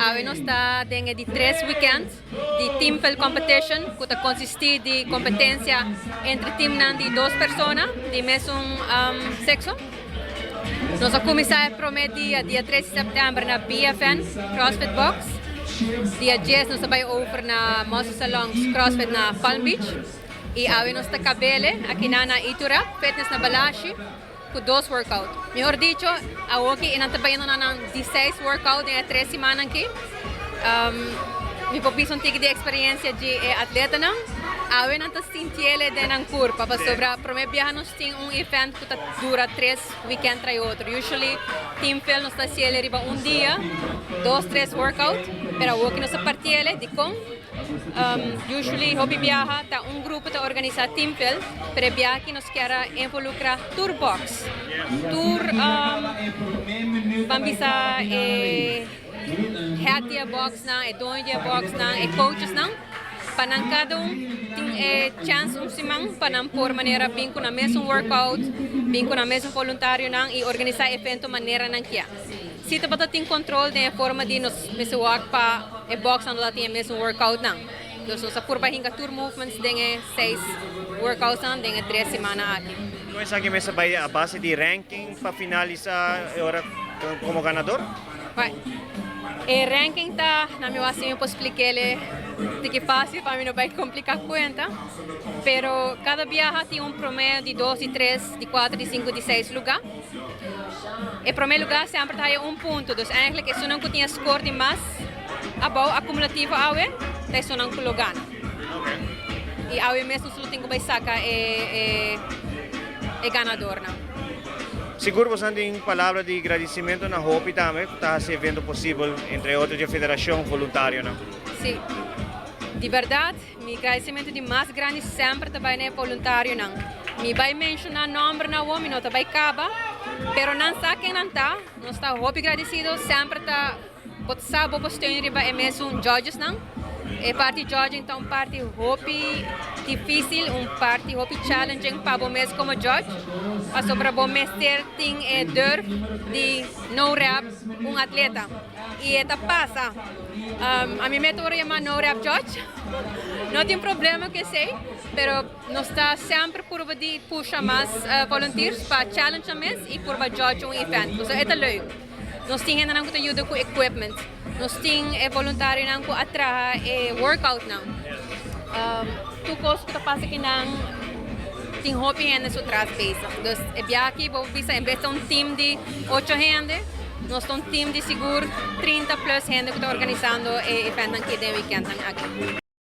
Awe nos ta den e di tres weekend di Team Fill Competition, ku ta konsistí di kompetensia entre teamnan di dos persona di mesun sekso. Nos a kuminsá e promé dia, dia 3 di sèptèmber na BFN CrossFit Box. Dia 10 nos a bai over na Muscle Salons CrossFit na Palm Beach. I awe nos ta kabele akinan na Itura Fitness na Balashi ku dos workout. Mihor dicho, awoki e nan ta bayendo na nan di seis workout den e tres simannan aki. Mi por bisa un tiki di experiencia di e atletanan. Awe nan ta sintiele den nan kurpa pasobra prome biaha nos tin un event ku ta dura tres weekend tras otro. Usually Team Fill nos ta hasiele riba un dia, dos, tres workout, pero awoki nos ta partiele dikon? Usually hopi biaha ta un grupo ta organisa Team Fill, pero e biaha aki nos kier a involucra tur box, tur ban bisa e head di e boxnan, e doño di e boxnan, e coachesnan, pa nan kada un tin e chance un siman pa nan por manera bin ku nan mesun workout, bin ku nan mesun voluntarionan i organisa e evento manera nan kier. Si tabata tin control den e forma di nos mester wak pa e boxnan lo ta tin e mesun workoutnan. Dus nos a purba hinka tur movements den e seis workoutsnan den e tres simana aki. Con esaki mester bay a base di ranking pa finalisa e ora como ganador? Right. E ranking ta, na mi wak si mi por splik'el tiki facil pa mi no bay complica cuenta, pero cada biaha tin un promedio di dos, di tres, di cuatro, di cinco, di seis luga. E prome luga semper ta haya un punto, dus eigenlijk esunnan cu tin e score di mas abou acumulativo awe ta esunnan cu lo gana. Y awe mes nos lo tin cu bay saca e e ganadornan. Sigur bosan tin palabra di gradicimento na hopi tambe cu ta haci evento posibel, entre otro dje federacion voluntarionan. Si, di berdad. Mi gradisimentu di mas grandi semper ta bai na e boluntarionan. Mi bai menshoná nòmbernan awor, mi no ta bai kaba, pero nan sa ken nan ta. Nos ta hopi gradisido, semper ta bo ta sa bo por steun riba e mesun judgesnan. E parti judging ta un parti hopi difísil, un parti hopi challenging pa bo mes komo judge, pasobra bo mester tin e durf di no rèp un atleta. I e ta pasa. Ami me ta wòrdu yamá no rap judge. No tin problema ku esei, pero nos ta semper purba di pusha mas volunteers pa challenge nan mes i purba judge un event. Pasobra e ta leuk. Nos tin hendenan ku ta yuda ku equipment. Nos tin e voluntarionan ku a traha e workoutnan. Tur kos ku ta pasa akinan tin hopi hende su tras bezig. Dus e biaha aki bo por bisa en bes ta un team di ocho hende, nos ta un team di sigur 30 plus hende ku ta organisando e eventnan aki den weekendnan aki.